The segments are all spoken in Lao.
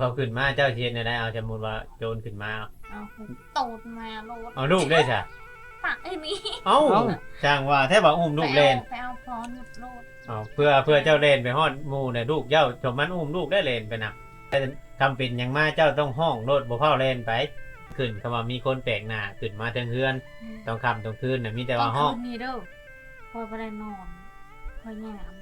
ເຂົາຂຶ້ນມາເຈົ້າຊິເຮັດແນວໃດ? ເອົາ ສົມມຸດວ່າໂຈນຂຶ້ນມາ ເອົາ ເອົາໂຕນມາໂລດ ເອົາລູກເດ້ຊະ ປະໄອ້ນີ້ ເອົ້າ ເອົ້າ ຊ່າງວ່າແທ້ວ່າ ອຸ້ມລູກແລ່ນ ໄປເອົາ ໄປເອົາພໍ່ໂລດ ເອົາ ເພື່ອ ເພື່ອເຈົ້າແລ່ນໄປຮອດໝູ່ນະ ລູກເຈົ້າ ສົມມັນອຸ້ມລູກໄດ້ແລ່ນໄປນຳ ແຕ່ຖ້າເປັນຫຍັງມາເຈົ້າຕ້ອງຮ້ອງໂລດ ບໍ່ຟ້າວແລ່ນໄປ ຂຶ້ນ ຄຳວ່າມີຄົນແປກໜ້າຂຶ້ນມາເທິງເຮືອນ ອືມ ຕອນຄ່ຳຕອນຄືນນະ ມີແຕ່ວ່າຮ້ອງ ກາງຄືນນີ້ເດີ ຂ້ອຍບໍ່ໄດ້ນອນ ຂ້ອຍຍາມ.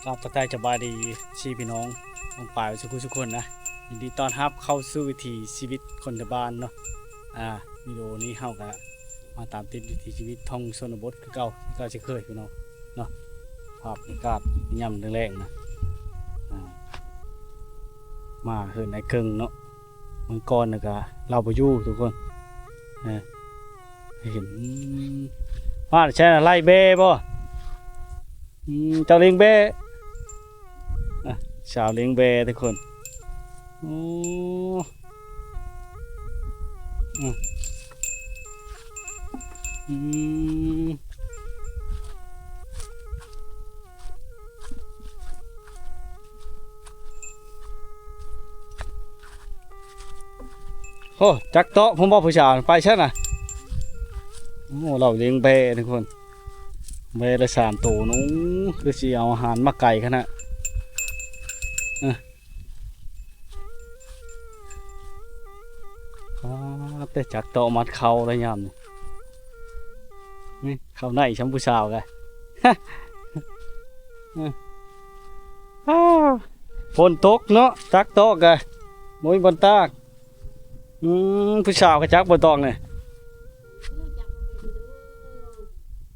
ກາບທັກທາຍສະບາຍດີ ເອັຟຊີ ພີ່ນ້ອງປ້ອງປາຍສຸກຜູ້ສຸກຄົນນະ ຍິນດີຕ້ອນຮັບເຂົ້າສູ່ວິຖີຊີວິດຄົນໄທບ້ານເນາະ. ອ່າ ວິດີໂອນີ້ເຮົາກະມາຕາມຕິດວິຖີຊີວິດທ້ອງຊົນນະບົດຄືເກົ່າ ຄືເກົ່າເຊັ່ນເຄີຍພີ່ນ້ອງເນາະ. ພາບບັນຍາກາດຍາມແລງໆນະ ອ່າ ມາເຮືອນອ້າຍເກິ່ງເນາະ. ມື້ກ່ອນນະກະລາວບໍ່ຢູ່ທຸກຄົນ ເອີ ເຫັນ ອືມ ມາແຕ່ໃສນະ ໄລ່ແບ້ບໍ່? ອືມ ເຈົ້າລ້ຽງແບ້ ອ່ະ ສາວລ້ຽງແບ້ທຸກຄົນ ໂອ້ ອືມ ອືມ. ໂອ້ ຈັກເຕາະ ຜູ້ບໍ່ຜູ້ສາວໄປຊັ້ນນະ. ໂອ້ ລາວລ້ຽງແບ້ທຸກຄົນ ແບ້ລະສາມໂຕເນາະ ຄືຊິເອົາອາຫານມາໄກຂະໜາດ ເອີ ອ່າ ແຕ່ຈັກເຕາະມັດເຂົ້າລະຍາມນີ້ ນີ້ ເຂົ້າໃນຊ່ຳຜູ້ສາວກະ ອາ ຝົນຕົກເນາະ ຈັກເຕາະກະບໍ່ມີບ່ອນຕາກ. ອືມ ຜູ້ສາວກະຈັກບໍ່ຕອງນີ້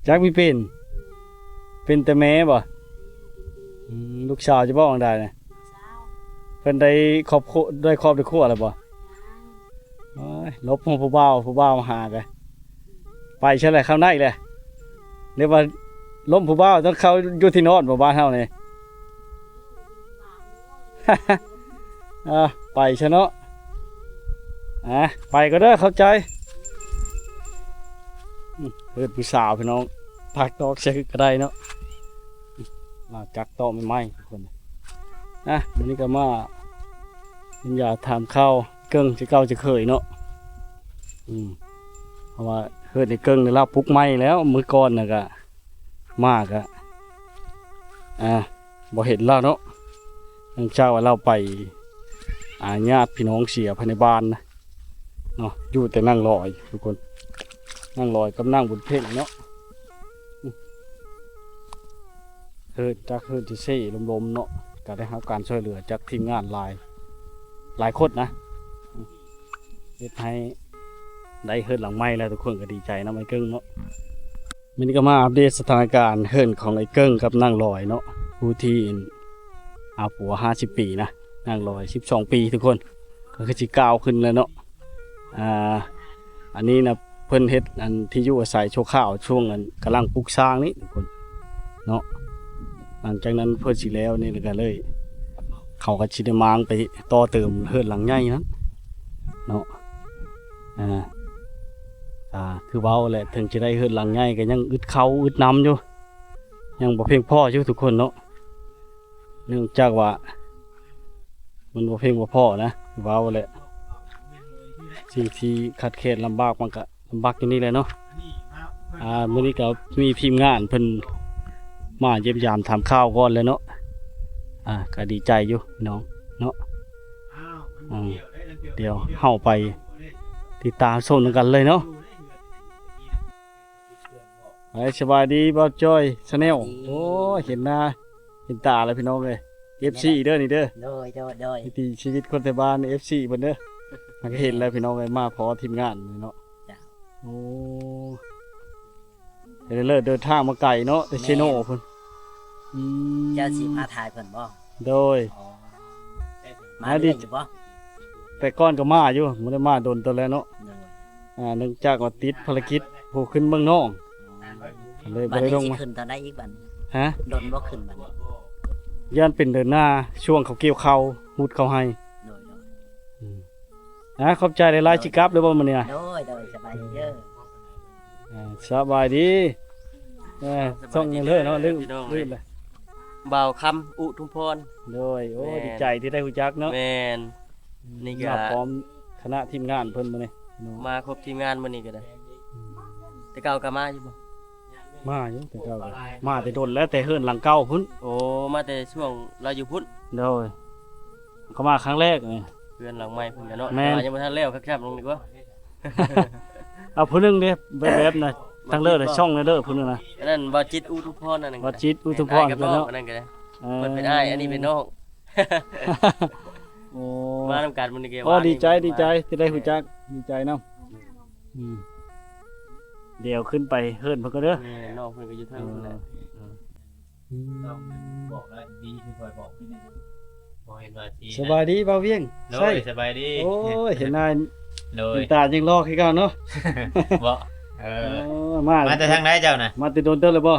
ຈັກບໍ່ເປັນ ເປັນແຕ່ແມ່ບໍ່? ອືມ ລູກສາວຈະບອກວ່າໃດນະ ເພິ່ນໄດ້ຄອບຄົວ ໄດ້ຄອບໄດ້ຄົວແລ້ວບໍ່? ໂອ້ຍ ຫຼົບຫົວຜູ້ບ່າວ ຜູ້ບ່າວມາຫາກະ ໄປຊະແຫຼະ ເຂົ້າໃນແຫຼະ ເລີຍວ່າລົ້ມຜູ້ບ່າວຕ້ອງເຂົ້າຢູ່ທີ່ນອນບໍ່ ບ້ານເຮົານີ້ ອ່າ ໄປຊະເນາະ ອ່າ ໄປກໍເດີ ເຂົ້າໃຈ ອືມ ເອີ້ນຜູ້ສາວພີ່ນ້ອງ ຕາກຕອກໃສ່ກະໄດ້ເນາະ ມາຈັກເຕາະໃໝ່ໆ ທຸກຄົນ ອ່າ ມື້ນີ້ກໍມາ ມາຢາມຖາມຂ່າວເກິ່ງຄືເກົ່າເຊັ່ນເຄີຍເນາະ ອືມ ເພາະວ່າເຮືອນອ້າຍເກິ່ງນີ້ລາວປຸກໃໝ່ແລ້ວ ມື້ກ່ອນນະກະມາກະ ອ່າ ບໍ່ເຫັນລາວເນາະ ເນື່ອງຈາກວ່າລາວໄປ ອ່າ ຍາດພີ່ນ້ອງເສຍພາຍໃນບ້ານນະເນາະ ຢູ່ແຕ່ນາງລອຍທຸກຄົນ ນາງລອຍກັບນາງບຸນເພັງເນາະ ອືມ ເຮືອນຈັກເຮືອນເຊໆ ລົມໆເນາະ ກະໄດ້ຮັບການຊ່ວຍເຫຼືອຈາກທີມງານຫຼາຍ ຫຼາຍຄົນນະ ເຮັດໃຫ້ໄດ້ເຮືອນຫຼັງໃໝ່ແລ້ວ ທຸກຄົນກໍດີໃຈນຳອ້າຍເກິ່ງເນາະ. ມື້ນີ້ກໍມາອັບເດດສະຖານະການເຮືອນຂອງອ້າຍເກິ່ງກັບນາງລອຍເນາະ ຜູ້ທີ່ຫາຜົວຫ້າສິບປີນະ ນາງລອຍສິບສອງປີ ທຸກຄົນ ກໍຄືຊິກ້າວຂຶ້ນແລ້ວເນາະ ອ່າ ອັນນີ້ນະ ເພິ່ນເຮັດອັນທີ່ຢູ່ອາໄສຊົ່ວຄາວ ຊ່ວງອັນກຳລັງປຸກສ້າງນີ້ທຸກຄົນເນາະ ຫຼັງຈາກນັ້ນເພິ່ນຊິແລ້ວນີ້ ແລ້ວກໍເລີຍ ເຂົາກໍຊິໄດ້ມ້າງໄປຕໍ່ເຕີມເຮືອນຫຼັງໃຫຍ່ນັ້ນເນາະ ອ່າ ອ່າ ຄືເວົ້າແຫຼະ ເຖິງຈະໄດ້ເຮືອນຫຼັງໃຫຍ່ກໍຍັງອຶດເຂົ້າອຶດນ້ຳຢູ່ ຍັງບໍ່ພຽງພໍຢູ່ທຸກຄົນເນາະ ເນື່ອງຈາກວ່າມັນບໍ່ພຽງພໍນະ ເວົ້າແຫຼະ ສິ່ງທີ່ຂາດແຄນລຳບາກມັນກະລຳບາກຢູ່ນີ້ແຫຼະເນາະ ອ່າ ມື້ນີ້ກໍມີທີມງານເພິ່ນມາຢ້ຽມຢາມຖາມຂ່າວກ່ອນແຫຼະເນາະ ອ່າ ກໍດີໃຈຢູ່ພີ່ນ້ອງເນາະ ອ່າ ດຽວເຮົາໄປຕິດຕາມຊົມນຳກັນເລີຍເນາະ. ໄປ ສະບາຍດີບ່າວຈ້ອຍ Channel ໂອ້ຍ ເຫັນໜ້າເຫັນຕາແລ້ວພີ່ນ້ອງເອີຍ ເອັຟຊີເດີນີ້ເດີ ໂດຍ ໂດຍ ໂດຍ ວິຖີຊີວິດຄົນໄທບ້ານ ເອັຟຊີເພິ່ນເດີ ມັນກໍເຫັນແລ້ວພີ່ນ້ອງເອີຍ ມາພໍ້ທີມງານນີ້ເນາະ ເຈົ້າ ໂອ້ ເດີນທາງມາໄກເນາະ ແຕ່ເຊໂນພຸ້ນ ອືມ ເຈົ້າຊິມາຖ່າຍເພິ່ນບໍ່? ໂດຍ ອໍ ມາເລື້ອຍຢູ່ບໍ່? ແຕ່ກ່ອນກໍມາຢູ່ ບໍ່ໄດ້ມາດົນເຕີບແລ້ວເນາະ ໂດຍ ອ່າ ເນື່ອງຈາກວ່າຕິດພາລະກິດຜູ້ຂຶ້ນເມືອງນອງ ອໍ ເລີຍບໍ່ໄດ້ລົງມາ ບັດນີ້ຊິຂຶ້ນຕອນໃດອີກບັດນີ້? ຮະ? ດົນບໍ່ຂຶ້ນບັດນີ້? ຢ້ານເປັນເດືອນໜ້າ ຊ່ວງເຂົາກ່ຽວເຂົ້າ ມຸດເຂົ້າໄຮ່. ໂດຍໆ ອືມ ອ່າ ຂອບໃຈຫຼາຍໆ. ໂດຍ ຊິກັບແລ້ວບໍ່ມື້ນີ້ນະ? ໂດຍໆ ສະບາຍດີເດີ. ອ່າ ສະບາຍດີ. ເອີ ສະບາຍດີ ຊ່ອງຫຍັງເລີຍເນາະ ລືມ ພີ່ນ້ອງ ລືມເລີຍ. ບ່າວຄຳ ອຸທຸມພອນ. ໂດຍ ໂອ້ ແມ່ນ ດີໃຈທີ່ໄດ້ຮູ້ຈັກເນາະ. ແມ່ນ ນີ້ກໍ ມາພ້ອມຄະນະທີມງານເພິ່ນມື້ນີ້ເນາະ ມາຄົບທີມງານມື້ນີ້ກໍໄດ້. ອືມ ແຕ່ເກົ່າກໍມາຢູ່ບໍ່? ມາຢູ່ ແຕ່ເກົ່າກໍມາແຕ່ດົນແລ້ວ ແຕ່ເຮືອນຫຼັງເກົ່າພຸ້ນ. ໂອ້ ມາແຕ່ຊ່ວງລາວຢູ່ພຸ້ນ. ໂດຍ ເຂົ້າມາຄັ້ງແລກນີ້ ເຮືອນຫຼັງໃໝ່ເພິ່ນກໍເນາະ. ແມ່ນ ແຕ່ວ່າຍັງບໍ່ທັນແລ້ວຄັກຊ້ຳ ລົງດີກວ່າ. ເອົາຜູ້ໜຶ່ງເດ້ ແວບໆນະ ທາງເລີນະ ຊ່ອງເລີ ຜູ້ໜຶ່ງນະ. ອັນນັ້ນບ່າວຈິດ ອຸທຸມພອນ ອັນນັ້ນ ບ່າວຈິດ ອຸທຸມພອນ ເປັນອ້າຍກັບນ້ອງ ເນາະ ອັນນັ້ນກໍໄດ້. ເອີ ເພິ່ນເປັນອ້າຍ ອັນນີ້ເປັນນ້ອງ. ໂອ້ ມານຳກັນມື້ນີ້ກໍ. ໂອ້ ດີໃຈ ດີໃຈທີ່ໄດ້ຮູ້ຈັກ ດີໃຈນຳ. ອືມ ດຽວຂຶ້ນໄປເຮືອນເພິ່ນກ່ອນເດີ. ແມ່ນ ນ້ອງເພິ່ນກໍຢູ່ເທິງພຸ້ນແຫຼະ. ເອີ ອືມ ນ້ອງບອກແລ້ວ ດີທີ່ຂ້ອຍບອກນີ້ ບໍ່ເຫັນວ່າຊິ. ສະບາຍດີບ່າວວຽງ. ໂດຍ ໄຊ ສະບາຍດີ. ໂອ້ຍ ເຫັນໜ້າ. ໂດຍ ຕາຍັງຫຼໍ່ຄືເກົ່າເນາະ. ບໍ່ ເອີ ເອີ ມາ ມາແຕ່ທາງໃດເຈົ້ານະ? ມາແຕ່ດົນເຕີບແລ້ວບໍ່?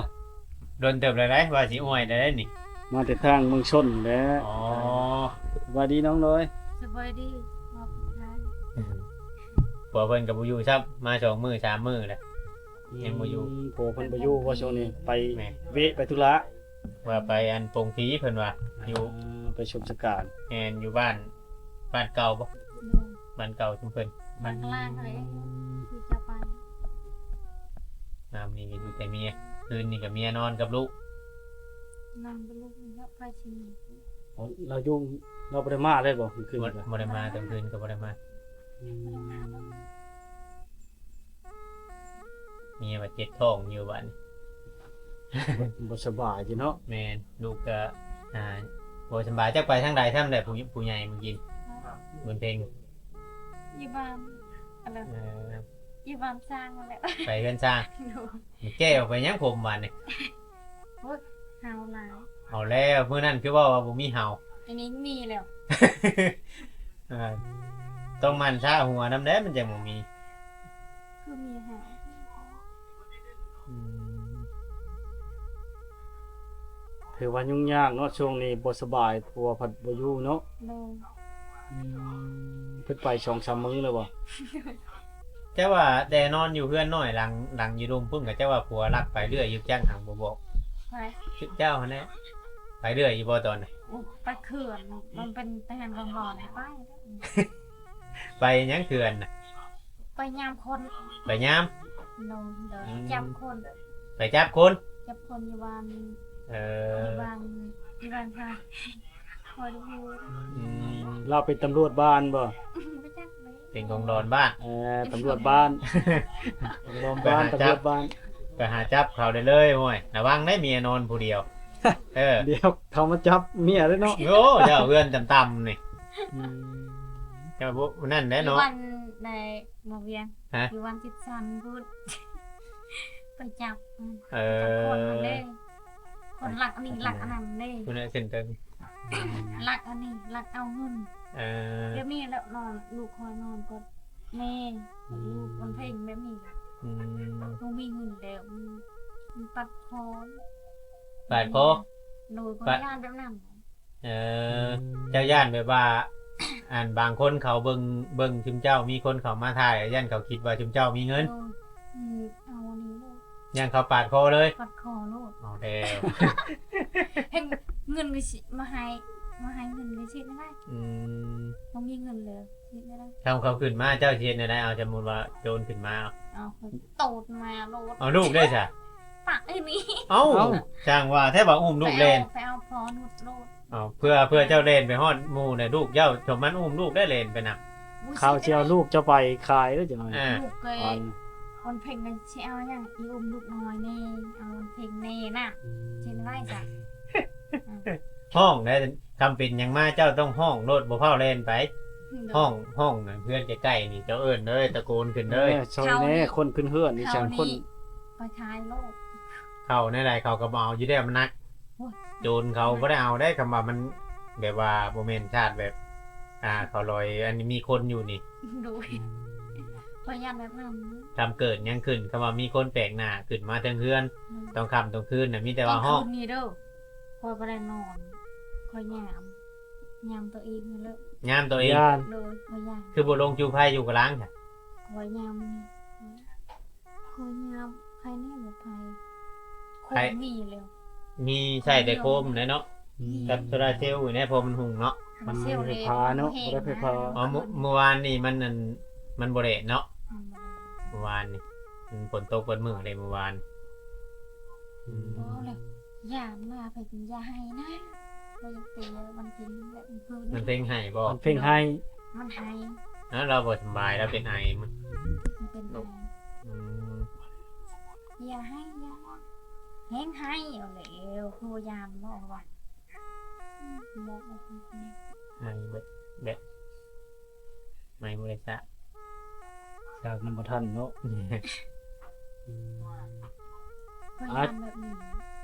ດົນເຕີບແລ້ວໃດ໋ ວ່າຊິອວຍໄດ້ນີ້. ມາແຕ່ທາງເມືອງຊົນແຫຼະ. ອໍ ສະບາຍດີນ້ອງນ້ອຍ. ສະບາຍດີ. ຜົວເພິ່ນກໍບໍ່ຢູ່ຊ້ຳ ມາສອງມື້ສາມມື້ແລ້ວ ອືມ ຍັງບໍ່ຢູ່. ຜົວເພິ່ນບໍ່ຢູ່ບໍ່ຊ່ວງນີ້ ໄປ ແມ່ນ ເວະໄປທຸລະ ວ່າໄປອັນປົງຜີເພິ່ນວ່າ ຢູ່ ອ່າ ໄປຊົມສະການ. ແມ່ນ ຢູ່ບ້ານ ບ້ານເກົ່າບໍ່? ແມ່ນ ບ້ານເກົ່າຊຸມເພິ່ນ ບ້ານຂ້າງລ່າງຫັ້ນແຫຼະ ທີ່ຈະໄປ. ນຳນີ້ມີແຕ່ເມຍ ຄືນນີ້ກໍເມຍນອນກັບລູກ ນອນກັບລູກແລ້ວ ໃຜຊິ. ອໍ ລາວຢູ່ ລາວບໍ່ໄດ້ມາເລີຍບໍ່? ຄືນ ບໍ່ ບໍ່ໄດ້ມາ ກາງຄືນກໍບໍ່ໄດ້ມາ. ອືມ ເມຍວ່າເຈັບທ້ອງຢູ່ບາດນີ້ ບໍ່ສະບາຍຢູ່ເນາະ. ແມ່ນ ລູກກໍ ອ່າ ບໍ່ສະບາຍ ຈັກໄປທາງໃດຊ້ຳແຫຼະ ຜູ້ ຜູ້ໃຫຍ່ມື້ກີ້ ບຸນເພັງ ຢູ່ບ້ານ ອັນນັ້ນ ເອີ ຢູ່ບ້ານຊ່າງຫັ້ນແຫຼະ ໄປເຮືອນຊ່າງ. ໂດຍ ແກ້ອອກໄປຫຍັງຜົມບາດນີ້? ໂອ້ຍ ເຫົ່າຫຼາຍ. ເອົາແລ້ວ ມື້ນັ້ນຄືເວົ້າວ່າບໍ່ມີເຫົ່າ. ອັນນີ້ມີແລ້ວ. ເອີ ຕ້ອງໝັ່ນຊະຫົວນຳແດ່ ມັນຈັ່ງບໍ່ມີ. ຄືມີເຫົ່າ. ອືມ ຖືວ່າຫຍຸ້ງຍາກເນາະ ຊ່ວງນີ້ບໍ່ສະບາຍ ຜົວພັດບໍ່ຢູ່ເນາະ. ໂດຍ. ອືມ ເພິ່ນໄປສອງສາມມື້ແລ້ວບໍ່? ເຈົ້າວ່າແຕ່ນອນຢູ່ເຮືອນນ້ອຍຫຼັງ ຫຼັງຢູ່ດົງພຸ້ນ ກໍເຈົ້າວ່າຜົວລັກໄປເລື້ອຍຢູ່ ຈັກຫັງບໍ່ບອກ. ໃຜ? ເຈົ້າຫັ້ນແຫຼະ ໄປເລື້ອຍຢູ່ບໍ່ຕອນນັ້ນ? ໂອ້ ໄປເຂື່ອນ ມັນເປັນທະຫານກອງຮ້ອນ ໄປ. ໄປຫຍັງເຂື່ອນນະ? ໄປຍາມຄົນ. ໄປຍາມ? ໂດຍ ໂດຍ. ອືມ ຈັບຄົນ. ໄປຈັບຄົນ? ຈັບຄົນຢູ່ບ້ານ. ເອີ ຢູ່ບ້ານ ຢູ່ບ້ານທ່ານ ບໍ່ໄດ້ຮູ້. ອືມ ລາວເປັນຕຳຫຼວດບ້ານບໍ່? ບໍ່ຈັກເລີຍ. ເປັນກອງຮ້ອນບ້ານ. ເອີ ຕຳຫຼວດບ້ານ ກອງຮ້ອນບ້ານ ຕຳຫຼວດບ້ານ. ໄປຫາຈັບເຂົາໄດ້ເລີຍ. ໂອ້ຍ ລະວັງໄດ໋ ເມຍນອນຜູ້ດຽວ. ເອີ ດຽວເຂົາມາຈັບເມຍເດ້ເນາະ. ໂອ້ ເຈົ້າເຮືອນຕ່ຳໆນີ້. ອືມ ເຈົ້າບໍ່ນັ້ນແຫຼະເນາະ. ຢູ່ບ້ານໃດ ບໍ່ວຽງ? ຮະ? ຢູ່ບ້ານຕິດສັນພຸ້ນ ໄປຈັບ. ເອີ ຈັບຄົນນັ້ນເດ້ ຄົນລັກອັນນີ້ ລັກອັນນັ້ນເດ້. ຜູ້ນັ້ນເສັ້ນເຕີງ ລັກອັນນີ້ ລັກເອົາເງິນ. ເອີ ແບບນີ້ແຫຼະ ນອນ ລູກຄອຍນອນກໍແມ່ ອືມ ລູກມັນເພງແບບນີ້. ອືມ ບໍ່ມີເງິນແລ້ວ ມັນ ມັນປາດຄໍ. ປາດຄໍ? ໂດຍ ຂ້ອຍຢ້ານແບບນັ້ນ. ເອີ ອືມ ເຈົ້າຢ້ານແບບວ່າ ອັນ ບາງຄົນເຂົາເບິ່ງ ເບິ່ງຊຸມເຈົ້າ ມີຄົນເຂົາມາຖ່າຍ ຢ້ານເຂົາຄິດວ່າຊຸມເຈົ້າມີເງິນ. ໂດຍ. ອືມ ເອົາອັນນີ້ໂລດ ຢ້ານເຂົາປາດຄໍເລີຍ. ປາດຄໍໂລດ. ເອົາແລ້ວ ເຮັດເງິນກໍຊິມາໃຫ້ ມາໃຫ້ເງິນກໍຊິເຮັດແນວໃດ? ອືມ ບໍ່ມີເງິນແລ້ວ ເຮັດແນວໃດ? ຖ້າເຂົາຂຶ້ນມາ ເຈົ້າຊິເຮັດແນວໃດ? ເອົາ ສົມມຸດວ່າໂຈນຂຶ້ນມາ ເອົາ ໂຕດມາໂລດ. ເອົາລູກໄດ້ຊະ? ປະໄອ້ນີ້. ເອົ້າ ເອົ້າ ຊ່າງວ່າແທ້ ວ່າອຸ້ມລູກແລ່ນ ໄປເອົາ ໄປເອົາພໍ່ນຸດໂລດ. ເອົາ ເພື່ອ ເພື່ອເຈົ້າແລ່ນໄປຮອດໝູ່ນະ ລູກເຈົ້າ ສົມມັນອຸ້ມລູກໄດ້ແລ່ນໄປນຳ. ເຂົາຊິເອົາລູກເຈົ້າໄປຂາຍເດີຈັ່ງໜ້ອຍ. ເອີ ລູກເອີຍ ວັນເພັງກໍຊິເອົາຫຍັງ ອີອຸ້ມລູກນ້ອຍແດ່ ເອົາວັນເພັງແດ່ນະ. ອືມ ຊິໄດ້ຊະ. ອືມ ຮ້ອງໄດ້ ຄຳເປັນຫຍັງມາເຈົ້າຕ້ອງຮ້ອງໂລດ ບໍ່ຟ້າວແລ່ນໄປ. ໂດຍ. ຮ້ອງ ຮ້ອງນະ ເຮືອນໃກ້ໆນີ້ ເຈົ້າເອີ້ນເດີ ຕະໂກນຂຶ້ນເດີ. ເອີ ຊ່ອຍແດ່ ຄົນຂຶ້ນເຮືອນນີ້ ເຂົາ ສາມຄົນ ໄປຂາຍໂລດ. ເຂົາແນວໃດເຂົາກໍບໍ່ເອົາຢູ່ແລ້ວ ມັນໜັກ. ໂອ້ຍ ໂຈນເຂົາບໍ່ໄດ້ເອົາໄດ໋ ຄຳວ່າມັນແບບວ່າບໍ່ແມ່ນຊາດແບບ ອ່າ ເຂົາລອຍ ອັນນີ້ມີຄົນຢູ່ນີ້. ໂດຍ. ອືມ ຂ້ອຍຢ້ານແບບນັ້ນ. ຄຳເກີດຫຍັງຂຶ້ນ ຄຳວ່າມີຄົນແປກໜ້າຂຶ້ນມາເທິງເຮືອນ ອືມ ຕອນຄ່ຳຕອນຄືນນະ ມີແຕ່ວ່າຮ້ອງ. ຕອນຄືນນີ້ເດີ ຂ້ອຍບໍ່ໄດ້ນອນ ຂ້ອຍຍາມ. ຍາມຕົວເອງຫັ້ນແຫຼະ ຍາມຕົວເອງ ຢ້ານ ໂດຍ ບໍ່ຢ້ານ ຄືບໍ່ລົງຈູ່ໄຟຢູ່ກະລາງຊະ? ຂ້ອຍຍາມ ຂ້ອຍຍາມໃຜແດ່ບໍ່ໃຜ ໂຄມມີແລ້ວ ມີໃຊ້ແຕ່ໂຄມແຫຼະເນາະ ອືມ ກັບໂຊລາເຊວນີ້ແຫຼະ ເພາະມັນຮຸ່ງເນາະ ມັນບໍ່ມີໄຟຟ້າເນາະ ບໍ່ໄດ້ໄຟຟ້າ ອໍ ມື້ ມື້ວານນີ້ມັນ ອັນ ມັນບໍ່ແດດເນາະ ອືມ ມື້ວານນີ້ ມັນຝົນຕົກເບິດມື້ເດ້ມື້ວານ ອືມ ບໍ່ແລ້ວ ຢ້ານມາ ເພິ່ນຢ່າໄຫ້ນະ ບໍ່ຢາກຕີ ມັນເປັນແບບນີ້ ມັນເພງໄຫ້ບໍ່? ມັນເພງໄຫ້ ມັນໄຫ້ ແລ້ວລາວບໍ່ສະບາຍ ລາວເປັນໄອ ມັນ ມັນເປັນໄອ ອືມ ຢ່າໄຫ້ ຢ່າ ແຮງໄຫ້ເອົາແລ້ວ ຄືວ່າຢ້ານບໍ່ວ່າ ອືມ ບໍ່ ບໍ່ ບໍ່ ໄໝເບິດ ແບບ ໄໝບໍ່ໄດ້ສະ ສາກນຳບໍ່ທັນເນາະ ອືມ ຂ້ອຍຢ້ານແບບນີ້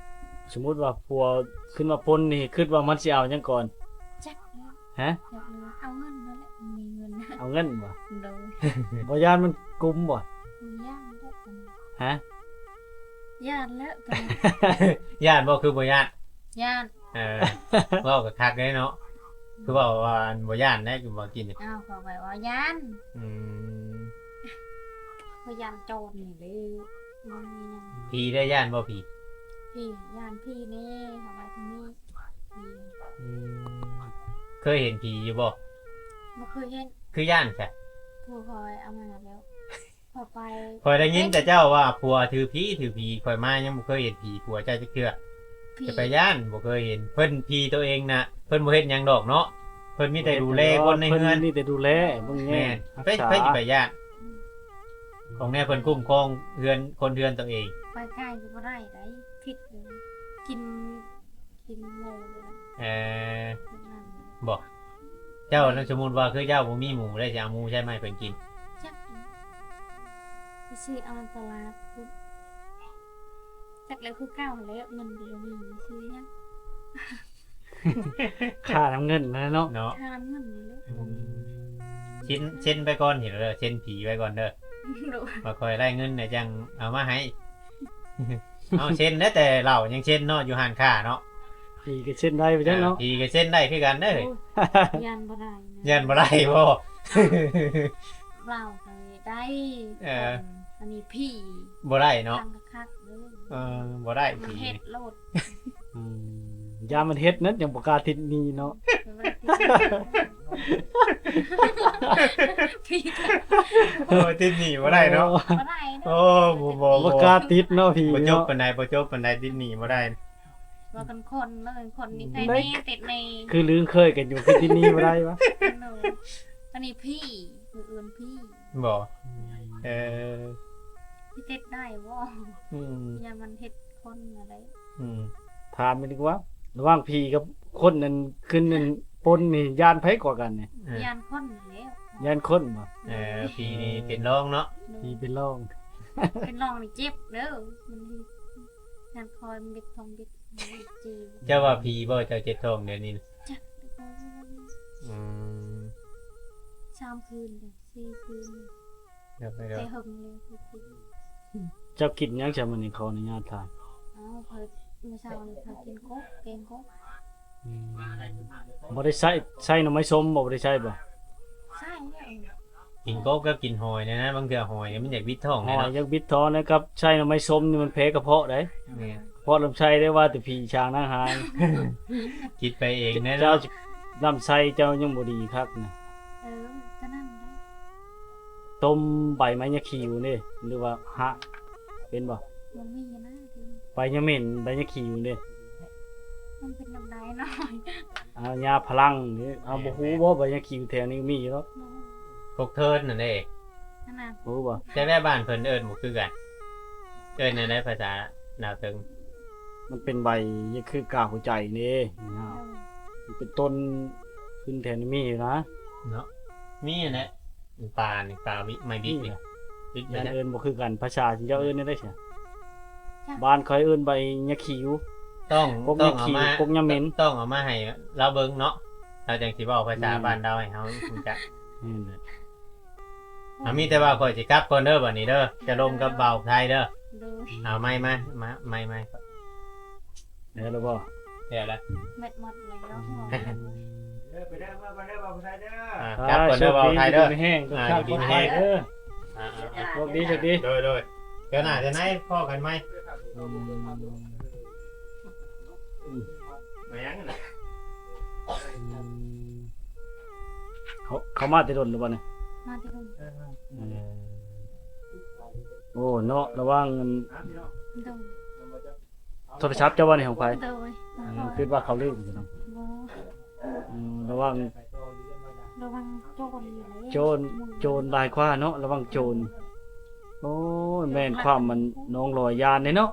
ສົມມຸດວ່າຜົວຂຶ້ນມາປົນນີ້ ຄິດວ່າມັນຊິເອົາຫຍັງກ່ອນ? ຈັກແລ້ວ ຮະ? ຈັກແລ້ວ ເອົາເງິນນັ້ນແຫຼະ ມີເງິນ ເອົາເງິນບໍ່? ໂດຍ ບໍ່ຢ້ານມັນກຸມບໍ່? ບໍ່ຢ້ານແລ້ວ ຮະ? ຢ້ານແລ້ວ ຢ້ານບໍ່? ຄືບໍ່ຢ້ານ? ຢ້ານ ເອີ ເວົ້າກະຄັກເດ້ເນາະ ຄືເວົ້າວ່າບໍ່ຢ້ານໄດ໋ ຄືບໍ່ກິນ ອ້າວ ເຂົາໄປເວົ້າຢ້ານ ອືມ ຂ້ອຍຢ້ານໂຈນນີ້ເດ້ ບໍ່ມີຫຍັງ ຜີເດ້ ຢ້ານບໍ່ຜີ? ຜີ ຢ້ານຜີແດ່ ເຂົາວ່າທາງນີ້ ອືມ ເຄີຍເຫັນຜີຢູ່ບໍ່? ບໍ່ເຄີຍເຫັນ ຄືຢ້ານຊະ? ຜູ້ຂ້ອຍເອົາມາແລ້ວ ຂ້ອຍໄປ ຂ້ອຍໄດ້ຍິນແຕ່ເຈົ້າວ່າຜົວຖືຜີ ຖືຜີ ຂ້ອຍມາຍັງບໍ່ເຄີຍເຫັນຜີຜົວເຈົ້າຈັກເທື່ອ ຈະໄປຢ້ານ ບໍ່ເຄີຍເຫັນ ເພິ່ນຜີໂຕເອງນະ ເພິ່ນບໍ່ເຮັດຫຍັງດອກເນາະ ເພິ່ນມີແຕ່ດູແລຄົນໃນເຮືອນ ເພິ່ນມີແຕ່ດູແລເບິ່ງແຍງ ແມ່ນ ໃຜ ໃຜຊິໄປຢ້ານ ຂອງແນວເພິ່ນຄຸ້ມຄອງເຮືອນ ຄົນເຮືອນໂຕເອງ ໄປໄກກະບໍ່ໄດ້ໄດ໋ ຜິດເລີຍ ກິນ ກິນໝູ່ ເອີ ແບບນັ້ນ ບໍ່ ເຈົ້ານັ້ນ ສົມມຸດວ່າຄືເຈົ້າບໍ່ມີໝູ່ ແລ້ວຊິເອົາໝູ່ໃສມາໃຫ້ເພິ່ນກິນ? ຈັກ ໄປຊື້ເອົາຕະຫຼາດພຸ້ນ ຈັກແລ້ວ ຄືເກົ່າຫັ້ນແຫຼະ ເງິນກະບໍ່ມີ ຊື້ຫຍັງ ຄ່ານຳເງິນຫັ້ນແຫຼະເນາະ ເນາະ ຄ່ານຳເງິນຫັ້ນແຫຼະ ອືມ ເຊັນ ເຊັນໄປກ່ອນ ເຫັນເດີ ເຊັນຜີໄວ້ກ່ອນເດີ ໂດຍ ວ່າຂ້ອຍໄດ້ເງິນແລ້ວຈັ່ງເອົາມາໃຫ້ ເອົາເຊັນແດ່ ແຕ່ເຫຼົ້າຍັງເຊັນເນາະ ຢູ່ຮ້ານຄ້າເນາະ ຜີກະເຊັນໄດ້ໄປຈັ່ງເນາະ ເອີ ຜີກະເຊັນໄດ້ຄືກັນເດີ ໂອ້ຍ ຢ້ານບໍ່ໄດ້ນະ ຢ້ານບໍ່ໄດ້ບໍ່? ເຫຼົ້າກະໄດ້ ເອີ ອັນນີ້ຜີບໍ່ໄດ້ເນາະ ຄັກໆເດີ ເອີ ບໍ່ໄດ້ ມັນເຮັດໂລດ ອືມ ຢ້ານມັນເຮັດນັ້ນ ຈັ່ງບໍ່ກ້າຕິດໜີ້ເນາະ ໂອ້ ຕິດໜີ້ບໍ່ໄດ້ເນາະ ບໍ່ໄດ້ເນາະ ໂອ້ ບໍ່ ບໍ່ ບໍ່ ບໍ່ກ້າຕິດເນາະ ຜີ ບໍ່ຈົບ ເນາະ ປານໃດ ບໍ່ຈົບປານໃດ ຕິດໜີ້ບໍ່ໄດ້ ວ່າກັນຄົນເນາະ ຄົນນີ້ໃຜແດ່ຕິດໜີ້ ຄືລຶ້ງເຄີຍກັນຢູ່ ຄືຕິດໜີ້ບໍ່ໄດ້ວະ ໂດຍ ອັນນີ້ຜີ ຄືເອີ້ນຜີ ບໍ່ ເອີ ຊິຕິດໄດ້ບໍ່? ອືມ ຢ້ານມັນເຮັດຄົນຫັ້ນແຫຼະ ອືມ ຖາມອີກດີກວ່າ ລະຫວ່າງຜີກັບຄົນນັ້ນ ຂຶ້ນນັ້ນປົນນີ້ ຢ້ານໃຜກວ່າກັນນີ້? ເອີ ຢ້ານຄົນແຫຼະ ຢ້ານຄົນບໍ່? ເອີ ຜີນີ້ເປັນຮອງເນາະ ຜີເປັນຮອງ ເປັນຮອງນີ້ເຈັບເດີ ມັນ ຢ້ານຄອຍມັນເບັດທ້ອງເບັດ ເຈົ້າວ່າຜີບໍ່ ເຈົ້າເຈັບທ້ອງດຽວນີ້ນະ? ຈັກ ອືມ ສາມຄືນເດີ ສີ່ຄືນເດີ ແຕ່ເຫິງເລີຍ ເຈົ້າກິນຫຍັງຊະມື້ນີ້ ຂໍອະນຸຍາດຖາມ? ເອົາ ເພິ່ນ ມື້ເຊົ້ານີ້ເພິ່ນກິນກົບ ແກງກົບ ອືມ ບໍ່ໄດ້ໃຊ້ ໃຊ້ໜໍ່ໄມ້ສົ້ມບໍ່? ບໍ່ໄດ້ໃຊ້ບໍ່? ໃຊ້ແລ້ວ ກິນກົບກັບກິນຫອຍນີ້ນະ ບາງເທື່ອຫອຍນີ້ມັນຢາກບິດທ້ອງເດ້ເນາະ ຫອຍຢາກບິດທ້ອງນະ ກັບໃຊ້ໜໍ່ໄມ້ສົ້ມນີ້ມັນແພ້ກະເພາະໃດ໋ ແມ່ນ ເພາະລຳໄສ້ໄດ້ວ່າແຕ່ຜີຊ້າງນາງຫາຍ ຄິດໄປເອງແນ່ເນາະ ເຈົ້າລຳໄສ້ເຈົ້າຍັງບໍ່ດີຄັກນະ ເອີ ກະນັ້ນແຫຼະ ຕົ້ມໃບໄມ້ຍາຂີວເດ້ ຫຼືວ່າຮາກ ເປັນບໍ່? ບໍ່ມີນະ ໃບຍາເໝັນ ໃບຍາຂີວເດ້ ມັນເປັນນຳໃດເນາະ? ອາ ຍາພະລັງນີ້ ເຮົາບໍ່ຮູ້ບໍ່ ໃບຍາຂີວແຖວນີ້ມີຢູ່ດອກ ບໍ່ຮູ້ ກົກເທີນຫັ້ນເດ້ ຫັ້ນນະ ຮູ້ບໍ່? ແຕ່ແບບບ້ານເພິ່ນເອີ້ນບໍ່ຄືກັນ ເອີ້ນແນວໃດພາສາລາວເທິງ? ມັນເປັນໃບຄືກາຫົວໃຈເດ້ ເອີ ມັນເປັນຕົ້ນຂຶ້ນແຖວນີ້ມີຢູ່ນະ ເນາະ ມີຫັ້ນແຫຼະ ປານີ້ ປາວິ ໄມ້ບິກນີ້ ບິກ ມັນເອີ້ນບໍ່ຄືກັນ ພາສາເຈົ້າເອີ້ນແນວໃດຊະ? ບ້ານຂ້ອຍເອີ້ນໃບຍາຂີວ ຕ້ອງ ກົກຍາຂີວ ຕ້ອງເອົາມາ ກົກຍາເໝັນ ຕ້ອງເອົາມາໃຫ້ລາວເບິ່ງເນາະ ລາວຈັ່ງຊິເວົ້າພາສາ ແມ່ນ ບ້ານລາວໃຫ້ເຮົາຮູ້ຈັກ ແມ່ນແຫຼະ ອາ ມີແຕ່ວ່າຂ້ອຍຊິກັບກ່ອນເດີ ບາດນີ້ເດີ ຈະລົມກັບບ່າວໄທເດີ ໂດຍ ເອົາໄມ້ມາ ມາ ໄມ້ ໄມ້ ແລ້ວບໍ່? ແລ້ວລະ ແມັດໝົດແລ້ວ ອືມ ເດີ ໄປເດີ ເມືອກ່ອນເດີ ບ່າວໄທເດີ ອ່າ ກັບກ່ອນເດີ ບ່າວໄທເດີ ຢູ່ດີມີແຮງ ອ່າ ຢູ່ດີມີແຮງ ໂຊກດີ ໂຊກດີ ໂດຍ ໂດຍ ເທື່ອໜ້າເທື່ອໃນພໍ້ກັນໃໝ່ ອືມ ມາຫຍັງນະ ອືມ ເຂົາ ເຂົາມາແຕ່ດົນແລ້ວບໍ່ນີ້? ມາແຕ່ດົນ ເອີ ໂອ້ ເນາະ ລະຫວ່າງ ໂດຍ ໂທລະສັບເຈົ້າບໍ່ນີ້ ຂອງໃຜ? ໂດຍ ອືມ ຄິດວ່າເຂົາລືມຢູ່ເນາະ ບໍ່ ອືມ ລະຫວ່າງ ລະຫວ່າງໂຈນຢູ່ແລ້ວ ໂຈນ ໂຈນຫຼາຍກວ່າເນາະ ລະຫວ່າງໂຈນ ໂອ້ຍ ແມ່ນຄວາມມັນນ້ອງລອຍຢ້ານເດ້ເນາະ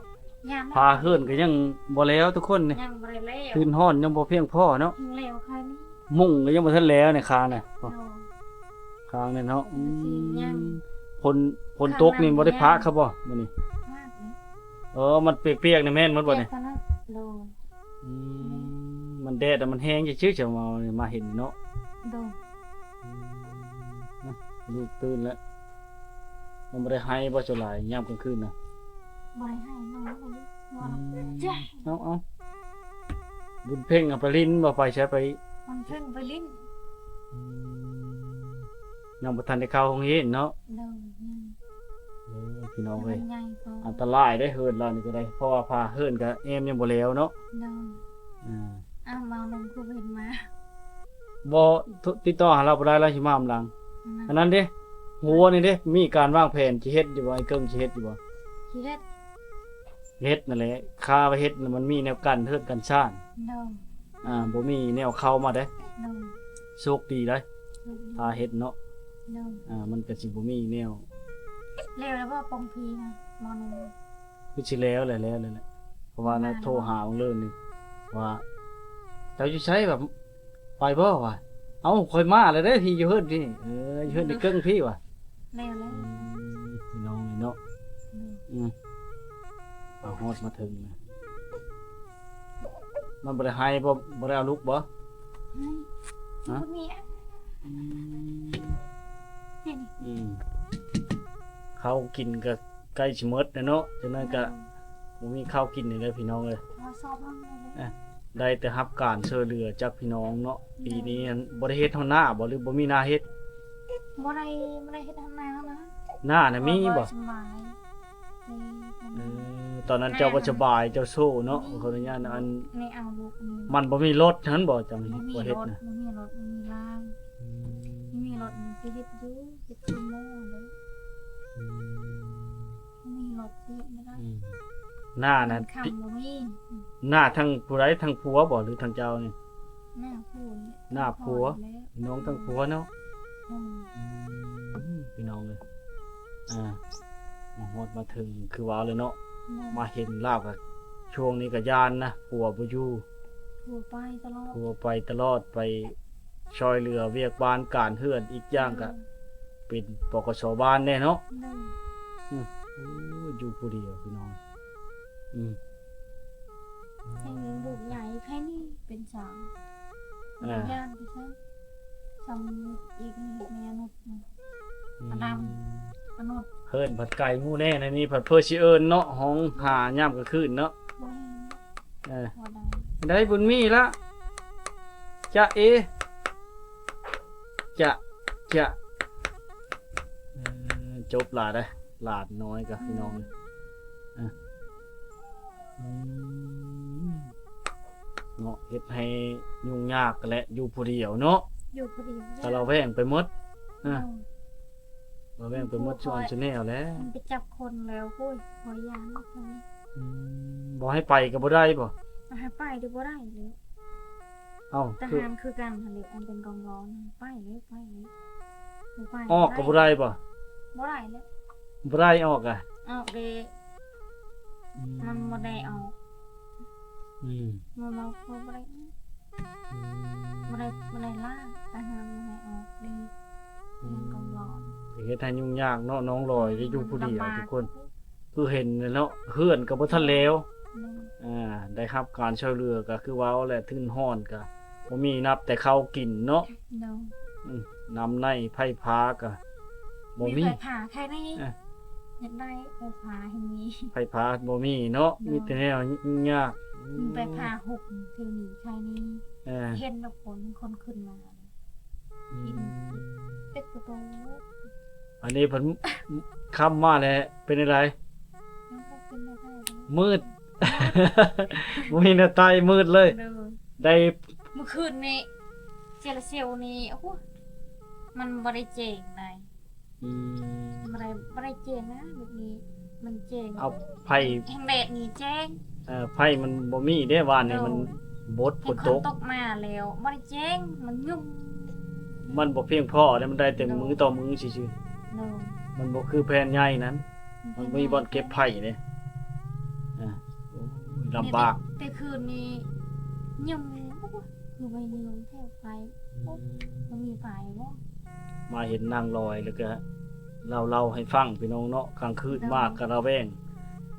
ຢ້ານ ຜ້າເຮືອນກໍຍັງບໍ່ແລ້ວທຸກຄົນນີ້ ຍັງບໍ່ໄດ້ແລ້ວ ພື້ນຮ້ອນຍັງບໍ່ພຽງພໍເນາະ ຍັງແລ້ວຄ່ານີ້ ມຸ້ງກໍຍັງບໍ່ທັນແລ້ວໃນຄານນະ ໂດຍ ຄາງນີ້ເນາະ ອືມ ຍັງ ຝົນ ຝົນຕົກນີ້ບໍ່ໄດ້ພາກຄັບບໍ່ມື້ນີ້? ພາກນີ້ ເອີ ມັນປຽກໆນີ້ແມ່ນໝົດບໍ່ນີ້? ປຽກຕອນນັ້ນ ໂດຍ ອືມ ມັນແດດມັນແຮງຊື່ໆ ຈະມາ ມາເຫັນເນາະ ໂດຍ ອືມ ລູກຕື່ນແລ້ວ ມັນບໍ່ໄດ້ໄຫ້ບໍ່ສ່ວນຫຼາຍຍາມກາງຄືນນະ? ບໍ່ໄດ້ໄຫ້ ນອນ ອືມ ເອົາໆ ບຸນເພັງເອົາໄປຫຼິ້ນບໍ່ ໄປໃສໄປ? ບຸນເພັງໄປຫຼິ້ນ ອືມ ຍັງບໍ່ທັນໄດ້ເຂົ້າໂຮງຮຽນເນາະ? ໂດຍ ໂອ້ ພີ່ນ້ອງເອີຍ ອັນຕະລາຍເດ້ເຮືອນລາວນີ້ກໍໄດ້ ເພາະວ່າຝາເຮືອນກໍແອ້ມຍັງບໍ່ແລ້ວເນາະ ໂດຍ ອ່າ ອ້າວ ມານຳຄືເຫັນມາ ບໍ່ ຕິດຕໍ່ຫາລາວບໍ່ໄດ້ ລາວຊິມານຳຫຼັງ ອັນນັ້ນເດ້ ຫົວນີ້ເດ້ ມີການວາງແຜນຊິເຮັດຢູ່ບໍ່? ອ້າຍເກິ່ງຊິເຮັດຢູ່ບໍ່? ຊິເຮັດ ເຮັດນັ້ນແຫຼະ ຄາວ່າເຮັດນະ ມັນມີແນວກັ້ນເຮືອນກັ້ນຊານ ໂດຍ ອ່າ ບໍ່ມີແນວເຂົ້າມາເດ້ ໂດຍ ໂຊກດີໄດ໋ ໂຊກດີ ຖ້າເຮັດເນາະ ໂດຍ ອ່າ ມັນກໍຊິບໍ່ມີແນວ ແລ້ວແລ້ວບໍ່ ປ່ອງພີນະ ໝໍໜຸ່ມ ຄືຊິແລ້ວແຫຼະ ແລ້ວແລ້ວແຫຼະ ເພາະວ່າລາວໂທຫາເລີຍນີ້ວ່າ ເຈົ້າຢູ່ໃສ ແບບ ໄປບໍ່ວະ? ເອົ້າ ຂ້ອຍມາແລ້ວເດ້ ພີ່ຢູ່ເຮືອນພີ່ ເອີ ຢູ່ເຮືອນໄອ້ເກິ່ງພີ່ວະ ແລ້ວແລ້ວ ອືມ ພີ່ນ້ອງເອີຍເນາະ ອືມ ອືມ ມາຮອດມາເຖິງນະ ມັນບໍ່ໄດ້ໄຫ້ບໍ່? ບໍ່ໄດ້ເອົາລູກບໍ່? ໄຫ້ ຮະ? ບໍ່ມີ ອືມ ເຫັນ ອືມ ເຂົ້າກິນກໍໃກ້ຊິໝົດແລ້ວເນາະ ຈັ່ງນັ້ນກໍ ອືມ ບໍ່ມີເຂົ້າກິນເລີຍພີ່ນ້ອງເອີຍ ພໍຊອບເຮົາເລີຍ ອ່ະ ໄດ້ແຕ່ຮັບການຊ່ວຍເຫຼືອຈາກພີ່ນ້ອງເນາະ ໂດຍ ປີນີ້ຫັ້ນບໍ່ໄດ້ເຮັດຮອດນາບໍ່ ຫຼືບໍ່ມີນາເຮັດ? ບໍ່ໄດ້ ບໍ່ໄດ້ເຮັດຮອດນານະ ນານະມີບໍ່? ສະບາຍ ເອີ ຕອນນັ້ນເຈົ້າບໍ່ສະບາຍ ເຈົ້າໂຊເນາະ ອືມ ຂໍອະນຸຍາດ ອັນ ແມ່ເອົາລູກນີ້ ມັນບໍ່ມີລົດຫັ້ນບໍ່ ຈັ່ງບໍ່ເຮັດນະ ບໍ່ມີລົດ ບໍ່ມີລາງ ອືມ ມີລົດນີ້ຊິເຮັດຢູ່ ເຮັດຄືໝໍເດ້ ອືມ ມີລົດຕິບໍ່ໄດ້ ອືມ ໜ້ານັ້ນ ນາທາງຜູ້ໃດ ທາງຜົວບໍ່ ຫຼືທາງເຈົ້ານີ້? ໜ້າຜົວ ໜ້າຜົວ ນ້ອງທາງຜົວເນາະ ອືມ ອືມ ພີ່ນ້ອງເອີຍ ອ່າ ມາຮອດມາເຖິງຄືວ່າແລ້ວເນາະ ແມ່ນ ມາເຫັນລາວກໍ ຊ່ວງນີ້ກໍຢ້ານນະ ຜົວບໍ່ຢູ່ ຜົວໄປຕະຫຼອດ ຜົວໄປຕະຫຼອດ ໄປຊ່ອຍເຫຼືອວຽກບ້ານການເຮືອນ ອີກຢ່າງກໍ ເອີ ເປັນ ປກສ ບ້ານແດ່ເນາະ ໂດຍ ອືມ ໂອ້ ຢູ່ຜູ້ດຽວພີ່ນ້ອງ ອືມ ແຮງລູກໃຫຍ່ແຄ່ນີ້ເປັນສາວ ອ່າ ຢ້ານໄປຊະ ສ່ຳອີກນີ້ແມ່ນຸດ ອືມ ອາດຳ ອານຸດ ເອີ້ນພັດໄກໝູ່ແນ່ ໃນນີ້ພັດເພີຊິເອີ້ນເນາະ ຮ້ອງຫາຍາມກາງຄືນເນາະ ບໍ່ເຫັນ ເອີ ບໍ່ໄດ້ ໄດ້ບຸນມີລະ ຈະເອ ຈະ ຈະ ເອີ ຈົບຫຼາຍເດ້ ຫຼານນ້ອຍກັບ ອືມ ພີ່ນ້ອງ ອ່ະ ອືມ ເນາະ ເຮັດໃຫ້ຫຍຸ້ງຍາກແຫຼະ ຢູ່ຜູ້ດຽວເນາະ ຢູ່ຜູ້ດຽວ ກະລະແວງໄປໝົດ ອ່ະ ລະແວງໄປໝົດ ສ່ວນຊະແນວແຫຼະ ມັນໄປຈັບຄົນແລ້ວ ໂອ້ຍ ຂ້ອຍຢ້ານ ອືມ ບໍ່ໃຫ້ໄປກໍບໍ່ໄດ້ບໍ່? ບໍ່ໃຫ້ໄປກໍບໍ່ໄດ້ແລ້ວ ເອົ້າ ທະຫານຄືກັນຫັ້ນແຫຼະ ອັນເປັນກອງຮ້ອນ ໄປເລີຍ ໄປເລີຍ ບໍ່ໄປ ອອກກໍບໍ່ໄດ້ບໍ່? ບໍ່ໄດ້ແລ້ວ ບໍ່ໄດ້ອອກອະ? ອອກເດ້ ອືມ ມັນບໍ່ໄດ້ອອກ ອືມ ມັນບໍ່ໄດ້ ອືມ ບໍ່ໄດ້ ບໍ່ໄດ້ລາ ທະຫານບໍ່ໃຫ້ອອກເດ້ ອືມ ມັນກອງຮ້ອນ ເຮັດໃຫ້ຫຍຸ້ງຍາກເນາະ ນ້ອງລອຍໄດ້ຢູ່ຜູ້ດຽວ ລຳບາກ ທຸກຄົນ ຄືເຫັນແຫຼະເນາະ ເຮືອນກໍບໍ່ທັນແລ້ວ ໂດຍ ອ່າ ໄດ້ຮັບການຊ່ວຍເຫຼືອກໍຄືເວົ້າແຫຼະ ທຶນຮ້ອນກໍບໍ່ມີ ນັບແຕ່ເຂົ້າກິນເນາະ ໂດຍ ອືມ ນ້ຳໃນໄຟຟ້າກໍບໍ່ມີ ມີໄຟຟ້າແຄ່ນີ້ ອ່ະ ຢາກໄດ້ໄຟຟ້າໃຫ້ມີ ໄຟຟ້າບໍ່ມີເນາະ ໂດຍ ມີແຕ່ແນວຫຍຸ້ງຍາກ ໄປພາຫຸກເທື່ອນີ້ໄຄນີ້ ເອີ ເຫັນດອກຄົນ ຄົນຂຶ້ນມາ ອືມ ເປັດກະໂຕ ອັນນີ້ເພິ່ນຄ່ຳມາແລ້ວເປັນຈັ່ງໃດ? ມັນກໍເປັນໄດ້ ມືດ ບໍ່ມີແນວໄຕ້ ມືດເລີຍ ໂດຍ ໄດ້ ມື້ຄືນນີ້ ເຊລາເຊວນີ້ ໂອ້ ມັນບໍ່ໄດ້ແຈ້ງໃດ ອືມ ບໍ່ໄດ້ ບໍ່ໄດ້ແຈ້ງນະ ແບບນີ້ມັນແຈ້ງ ເອົາ ໄຟ ແຮງແດດນີ້ແຈ້ງ ເອີ ໄຟມັນບໍ່ມີເດ້ ວານນີ້ ໂດຍ ມັນບົດ ແຮງຝົນຕົກ ຕົກມາແລ້ວ ບໍ່ໄດ້ແຈ້ງ ມັນຫຍຸ້ງ ມັນບໍ່ພຽງພໍເດ້ ມັນໄດ້ແຕ່ ໂດຍ ມື້ຕໍ່ມື້ຊື່ໆ ໂດຍ ມັນບໍ່ຄືແຜ່ນໃຫຍ່ນັ້ນ ມັນບໍ່ມີບ່ອນເກັບໄຟເດ້ ອ່າ ໂອ້ຍ ລຳບາກ ແຕ່ ແຕ່ຄືນນີ້ຫຍຸ້ງ ຄືວ່າຫຍຸ້ງແທ້ໄຟ ອືມ ໂອ້ ບໍ່ມີໄຟບໍ? ມາເຫັນນາງລອຍ ແລ້ວກະເລົ່າ ເລົ່າໃຫ້ຟັງພີ່ນ້ອງເນາະ ກາງຄືນ ໂດຍ ມາກະລະແວງ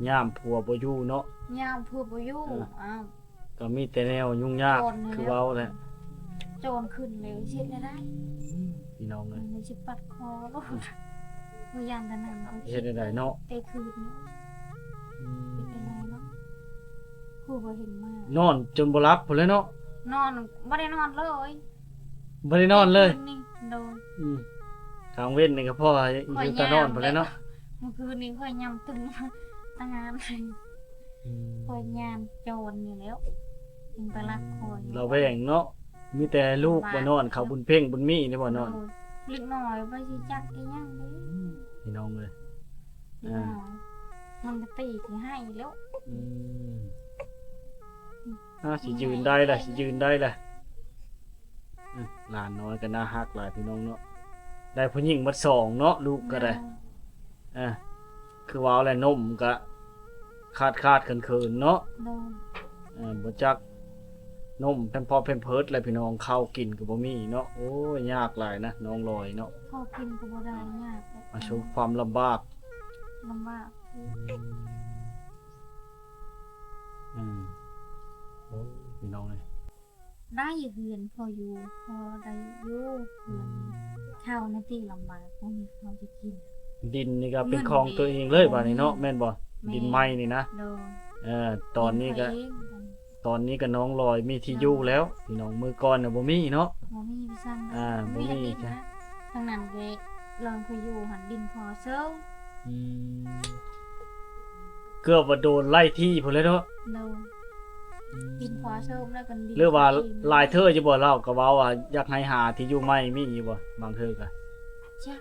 ຍາມຜົວບໍ່ຢູ່ເນາະ ຍາມຜົວບໍ່ຢູ່ ເອີ ອ້າວ ກໍມີແຕ່ແນວຫຍຸ້ງຍາກ ຄືເວົ້າແຫຼະ ໂຈນຂຶ້ນແລ້ວຊິເຮັດແນວໃດ ອືມ ພີ່ນ້ອງເອີຍ ມັນຊິປັດຄໍໂລດ ບໍ່ຢ້ານແຕ່ນັ້ນ ເຮັດແນວໃດເນາະ ແຕ່ຄືນນີ້ ອືມ ເຮັດແນວໃດເນາະ ຄືບໍ່ເຫັນມາ ນອນຈົນບໍ່ຫຼັບພຸ້ນແຫຼະເນາະ ນອນ ບໍ່ໄດ້ນອນເລີຍ ບໍ່ໄດ້ນອນເລີຍ ຄືນນີ້ ໂດຍ ອືມ ກາງເວັນນີ້ກໍພໍຢູ່ຕານອນພຸ້ນແຫຼະເນາະ ມື້ຄືນນີ້ຂ້ອຍຍາມຕຶງຕາງານ ອືມ ຂ້ອຍຍາມໂຈນນີ້ແລ້ວ ຈຶ່ງໄປລັກຂ້ອຍ ລະແວງເນາະ ມີແຕ່ລູກບໍ່ນອນ ເຂົາບຸນເພັງບຸນມີນີ້ບໍ່ນອນ ໂດຍ ເດັກນ້ອຍບໍ່ຊິຈັກອີຫຍັງເດ້ ອືມ ພີ່ນ້ອງເອີຍ ເດັກນ້ອຍ ອ່າ ມັນກໍຕີຊິໃຫ້ແລ້ວ ອືມ ອ່າ ຊິຢືນໄດ້ລະ ຊິຢືນໄດ້ລະ ອືມ ຫຼານນ້ອຍກໍໜ້າຮັກຫຼາຍພີ່ນ້ອງເນາະ ໄດ້ຜູ້ຍິງໝົດສອງເນາະ ລູກກໍໄດ້ ໂດຍ ອ່າ ຄືເວົ້າແຫຼະ ນົມກໍຂາດໆເຂີນໆເນາະ ໂດຍ ເອີ ບໍ່ຈັກນົມ ແພມເພີດ ແພມເພີດແຫຼະພີ່ນ້ອງ ເຂົ້າກິນກໍບໍ່ມີເນາະ ໂອ້ຍ ຍາກຫຼາຍນະ ນ້ອງລອຍເນາະ ເຂົ້າກິນກໍບໍ່ໄດ້ ຍາກ ປະສົບຄວາມລຳບາກ ລຳບາກ ອືມ ອືມ ໂອ້ຍ ພີ່ນ້ອງເອີຍ ໄດ້ເຮືອນພໍຢູ່ ພໍໄດ້ຢູ່ເຮືອນ ອືມ ເຂົ້າໃນທີ່ລຳບາກ ບໍ່ມີເຂົ້າຈະກິນ ດິນນີ້ກໍເປັນຂອງຕົວເອງເລີຍບາດນີ້ເນາະ ແມ່ນບໍ່? ແມ່ນ ດິນໃໝ່ນີ້ນະ ໂດຍ ເອີ ຕອນນີ້ກໍ ຕອນນີ້ກໍນ້ອງລອຍມີທີ່ຢູ່ແລ້ວ ພີ່ນ້ອງ ມື້ກ່ອນນະບໍ່ມີເນາະ ບໍ່ມີ ບໍ່ມີ ອ່າ ບໍ່ມີ ທາງນັ້ນກໍລອງໄປຢູ່ຫັ້ນ ດິນພໍເຊີ ອືມ ເກືອບວ່າໂດນໄລ່ທີ່ພຸ້ນແຫຼະເນາະ ໂດຍ ອືມ ດິນພໍເຊີ ແລ້ວກໍດິນ ຫຼືວ່າຫຼາຍເທື່ອຢູ່ບໍ່ ລາວກໍເວົ້າວ່າຢາກໃຫ້ຫາທີ່ຢູ່ໃໝ່ ມີຢູ່ບໍ່? ບາງເທື່ອກໍ ຈັກ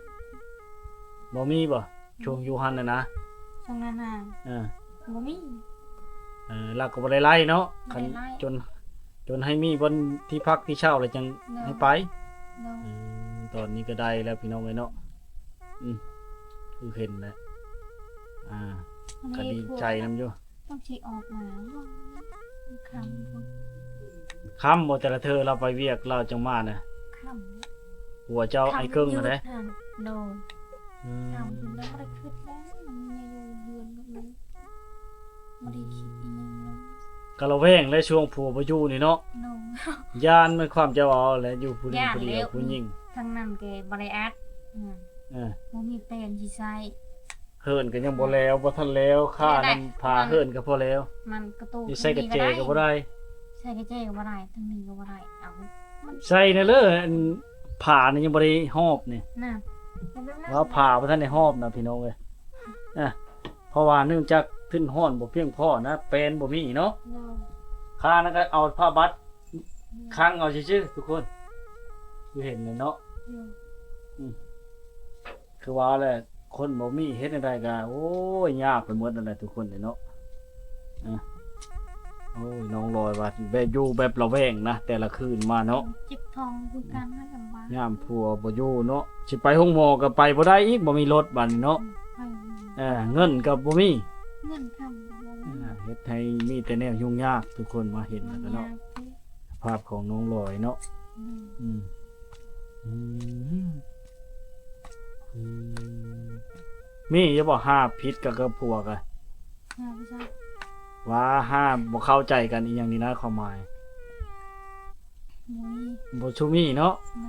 ບໍ່ມີບໍ່? ຊ່ວງຢູ່ຫັ້ນນະນະ ຊ່ວງນັ້ນນະ ເອີ ບໍ່ມີ ເອີ ລາວກໍບໍ່ໄດ້ໄລ່ເນາະ ບໍ່ໄດ້ໄລ່ ຄັນຈົນ ຈົນໃຫ້ມີບ່ອນທີ່ພັກທີ່ເຊົ່າແລ້ວຈັ່ງໃຫ້ໄປ ໂດຍ ອືມ ຕອນນີ້ກໍໄດ້ແລ້ວພີ່ນ້ອງເອີຍເນາະ ອືມ ຄືເຫັນແຫຼະ ອ່າ ກໍດີໃຈນຳຢູ່ ຕ້ອງຊິອອກມາ ຄ່ຳ ຄ່ຳບໍ່? ແຕ່ລະເທື່ອລາວໄປວຽກລາວຈັ່ງມານະ ຄ່ຳ ຜົວເຈົ້າ ຄ່ຳ ອ້າຍເກິ່ງຫັ້ນເດ້ ໂດຍ ອືມ ຄ່ຳ ເພິ່ນກໍບໍ່ໄດ້ຄິດແລ້ວ ເມຍຢູ່ເຮືອນກັບລູກ ບໍ່ໄດ້ຄິດອີ່ຫຍັງເລີຍ ກະລະແວງແຫຼະ ຊ່ວງຜົວບໍ່ຢູ່ນີ້ເນາະ ໂດຍ ຢ້ານແມ່ນຄວາມເຈົ້າເວົ້າແຫຼະ ຢູ່ຜູ້ດຽວ ຜູ້ດຽວ ຜູ້ຍິງ ທາງນັ້ນກໍບໍ່ໄດ້ອັດ ອືມ ເອີ ບໍ່ມີແປນຊິໃຊ້ ເຫີນກໍຍັງບໍ່ແລ້ວ ບໍ່ທັນແລ້ວ ຄ່ານຳຜ້າເຫີນກໍພໍແລ້ວ ມັນກະຕູ ໃສ່ກະແຈກໍບໍ່ໄດ້ ໃສ່ກະແຈກໍບໍ່ໄດ້ ທາງນີ້ກໍບໍ່ໄດ້ ເອົາ ໃສ່ແດ່ເລີ ອັນຜ້ານີ້ຍັງບໍ່ໄດ້ຫອບນີ້ ນະ ວ່າຜ້າບໍ່ທັນໄດ້ຫອບນະ ພີ່ນ້ອງເອີຍ ອ່າ ເພາະວ່າເນື່ອງຈາກທຶນຮອນບໍ່ພຽງພໍນະ ແປນບໍ່ມີເນາະ ໂດຍ ຄ່ານັ້ນກໍເອົາຜ້າບັດ ອືມ ຄັງເອົາຊື່ໆ ທຸກຄົນ ຄືເຫັນແຫຼະເນາະ ໂດຍ ອືມ ຄືວ່າແຫຼະ ຄົນບໍ່ມີເຮັດແນວໃດກໍ ໂອ້ຍ ຍາກໄປໝົດນັ້ນແຫຼະ ທຸກຄົນເນາະ ອ່າ ໂອ້ຍ ນ້ອງລອຍວ່າແບບຢູ່ແບບລະແວງນະ ແຕ່ລະຄືນມາເນາະ ເຈັບທ້ອງຄືກັນນະ ລຳບາກ ຍາມຜົວບໍ່ຢູ່ເນາະ ຊິໄປໂຮງໝໍກໍໄປບໍ່ໄດ້ອີກ ບໍ່ມີລົດບາດນີ້ເນາະ ອືມ ເອີ ເງິນກໍບໍ່ມີ ເງິນຄຳກໍບໍ່ມີ ອ່າ ເຮັດໃຫ້ມີແຕ່ແນວຫຍຸ້ງຍາກ ທຸກຄົນມາເຫັນແລ້ວກໍເນາະ ຍາກ ສະພາບຂອງນ້ອງລອຍເນາະ ອືມ ອືມ ອືມ ອືມ ມີຢູ່ບໍ່ ຫາຜິດກັບ ກັບຜົວກະ ຫາບໍ່ຈັກ ວ່າຫາບໍ່ເຂົ້າໃຈກັນອີ່ຫຍັງນີ້ນະ ຄວາມໝາຍ ບໍ່ມີ ບໍ່ຊູ່ມີເນາະ ໂດຍ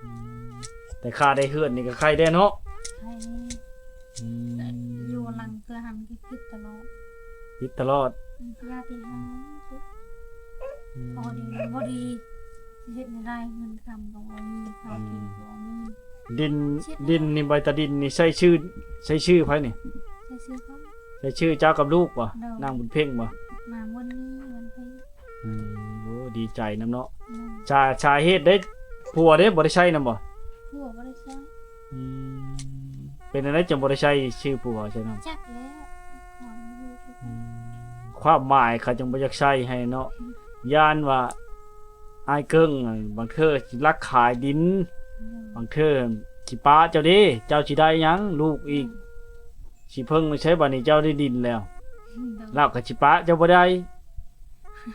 ອືມ ແຕ່ຄ່າໄດ້ເຮືອນນີ້ກໍໄຄແດ່ເນາະ ໄຄ ອືມ ຢູ່ຫຼັງເທື່ອຫັ້ນກໍຜິດຕະຫຼອດ ຜິດຕະຫຼອດ ອືມ ເທື່ອທີ່ຫ້າ ພໍດີບໍ່ດີ ຊິເຮັດແນວໃດ ເງິນຄຳກໍບໍ່ມີ ເຂົ້າກິນກໍບໍ່ມີ. ດິນ ເຮັດແນວໃດ? ດິນນີ້ ໃບຕາດິນນີ້ ໃຊ້ຊື່ ໃຊ້ຊື່ໃຜນີ້? ໃຊ້ຊື່ເຂົາ. ໃຊ້ຊື່ເຈົ້າກັບລູກບໍ່? ໂດຍ. ນາງບຸນເພັງບໍ່? ນາງບຸນມີ ບຸນເພັງ. ອືມ ໂອ້ ດີໃຈນຳເນາະ. ໂດຍ. ສາ ສາເຫດເດ້ ຜົວເດ້ ບໍ່ໄດ້ໃຊ້ນຳບໍ່? ຜົວບໍ່ໄດ້ໃຊ້. ອືມ ເປັນແນວໃດຈັ່ງບໍ່ໄດ້ໃຊ້ຊື່ຜົວໃສ່ນຳ? ຈັກແລ້ວ ຂໍຢູ່ຄືກັນ. ອືມ ຄວາມໝາຍເຂົາຈັ່ງບໍ່ຢາກໃຊ້ໃຫ້ເນາະ. ອືມ ຢ້ານວ່າອ້າຍເກິ່ງ ບາງເທື່ອຊິລັກຂາຍດິນ. ໂດຍ. ບາງເທື່ອຊິປະເຈົ້າເດ້ ເຈົ້າຊິໄດ້ຫຍັງ ລູກອີກ. ໂດຍ. ຊິເພິ່ງໄປໃຊ້ບາດນີ້ ເຈົ້າໄດ້ດິນແລ້ວ. ໂດຍ. ລາວກໍຊິປະເຈົ້າບໍ່ໄດ້.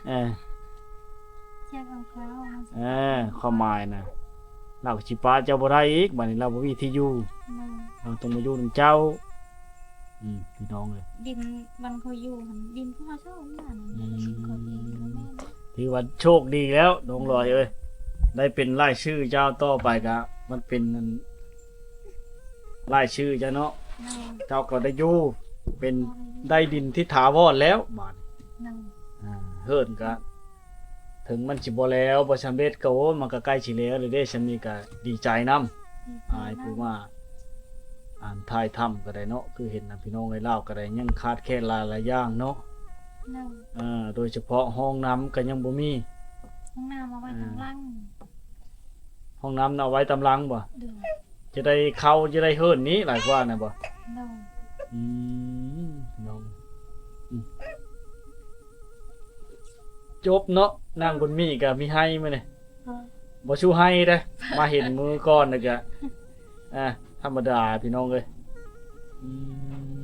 ເອີ ແຊບຂອງເຂົາ ເອີ ຄວາມໝາຍນະ ລາວກໍຊິປະເຈົ້າບໍ່ໄດ້ອີກ ບາດນີ້ລາວບໍ່ມີທີ່ຢູ່. ໂດຍ. ລາວຕ້ອງມາຢູ່ນຳເຈົ້າ. ອືມ ພີ່ນ້ອງເອີຍ ດິນບ່ອນເຂົາຢູ່ຫັ້ນ ດິນຂອງເຂົາເຈົ້ານັ້ນ. ອືມ ເຂົາເອງບໍ່ແມ່ນ. ຖືວ່າໂຊກດີແລ້ວ ນ້ອງລອຍເອີຍ ໄດ້ເປັນລາຍຊື່ເຈົ້າ. ຕໍ່ໄປກະມັນເປັນອັນ ລາຍຊື່ເຈົ້າເນາະ. ໂດຍ. ເຈົ້າກໍໄດ້ຢູ່ ເປັນ ໂດຍ ໄດ້ດິນທີ່ຖາວອນແລ້ວບາດ. ໂດຍ. ອ່າ ເຮືອນກະ ເຖິງມັນຊິບໍ່ແລ້ວ ບໍ່ສຳເລັດກໍ ໂອ້ ມັນກໍໃກ້ຊິແລ້ວແລ້ວເດ້. ສ່ຳນີ້ກໍດີໃຈນຳ. ດີໃຈນຳ. ອ້າຍຜູ້ມາ ອັນ ຖ່າຍທຳກໍໄດ້ເນາະ ຄືເຫັນນະ ພີ່ນ້ອງເອີຍ ລາວກໍໄດ້ຍັງຂາດແຄນຫຼາຍໆຢ່າງເນາະ. ໂດຍ. ເອີ ໂດຍສະເພາະຫ້ອງນ້ຳກໍຍັງບໍ່ມີ. ຫ້ອງນ້ຳເອົາໄວ້ ອ່າ ທາງຫຼັງ. ຫ້ອງນ້ຳນະເອົາໄວ້ຕາມຫຼັງບໍ່? ໂດຍ. ຈະໄດ້ເຂົ້າ ຈະໄດ້ເຮືອນນີ້ຫຼາຍກວ່ານະບໍ່? ໂດຍ. ອືມ ພີ່ນ້ອງ ອືມ ຈົບເນາະ. ນາງບຸນມີກໍມີໄຮ່ມື້ນີ້. ໂດຍ. ບໍ່ສູ້ໄຮ່ເດ້ ມາເຫັນມື້ກ່ອນນີ້ກະ ອ່າ ທຳມະດາ ພີ່ນ້ອງເອີຍ. ອືມ